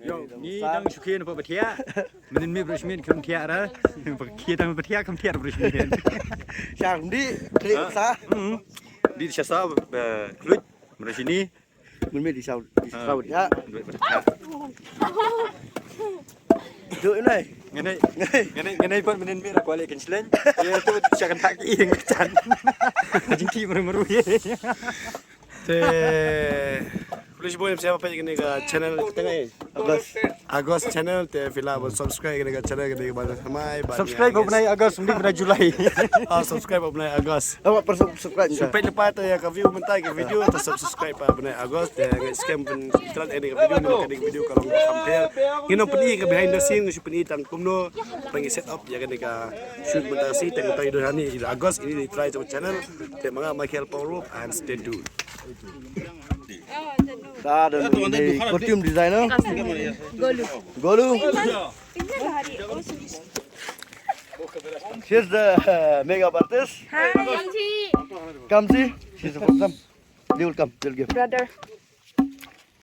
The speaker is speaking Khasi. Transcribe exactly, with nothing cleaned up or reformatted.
Yo, ngi dang shu khie na ba thiah. Mynnin mi briew shmin kam thiah ra. Ba khie dang ba thiah kam thiah briew shmin. Shang di, di sa. Hmm. Di sha sa, eh, kluit. Mynnin shini. Mynnin di sa, di sa ba thiah. Duh nai. Ngan nai. Ngan nai, ngan nai pat mynnin mi ra kwah leh kan sleng. Ïa tu sha kan tak ïing kan. Jingki meru meru ye. Te, please boy, siapa page kane ka channel kita ngai? Agus. Agus channel, te phi lah ban subscribe kane ka channel kane ka ba thymmai, ba subscribe ba bnai Agus, ym dei bnai July. Ah, subscribe ba bnai Agus. Awak per subscribe. Shu peit lypa te ïa ka view mynta ka video, te subscribe ba bnai Agus, te ngai skhem pyn kren kane ka video, namar kane ka video ka long ba kham pher. Ngin ym pyni ka behind the scene, ngi shu pyni tang kumno ba ngi set up ïa kane ka shoot mynta shi, te mynta i don hani i Agus, ini i try to channel. Te ma nga Michael Paul Wolf and stay tuned. Da don i costume designer. Golu. Golu. She's the, uh, makeup artist. Hi. Kamsi. She's the first time. They will come. They'll give. Brother.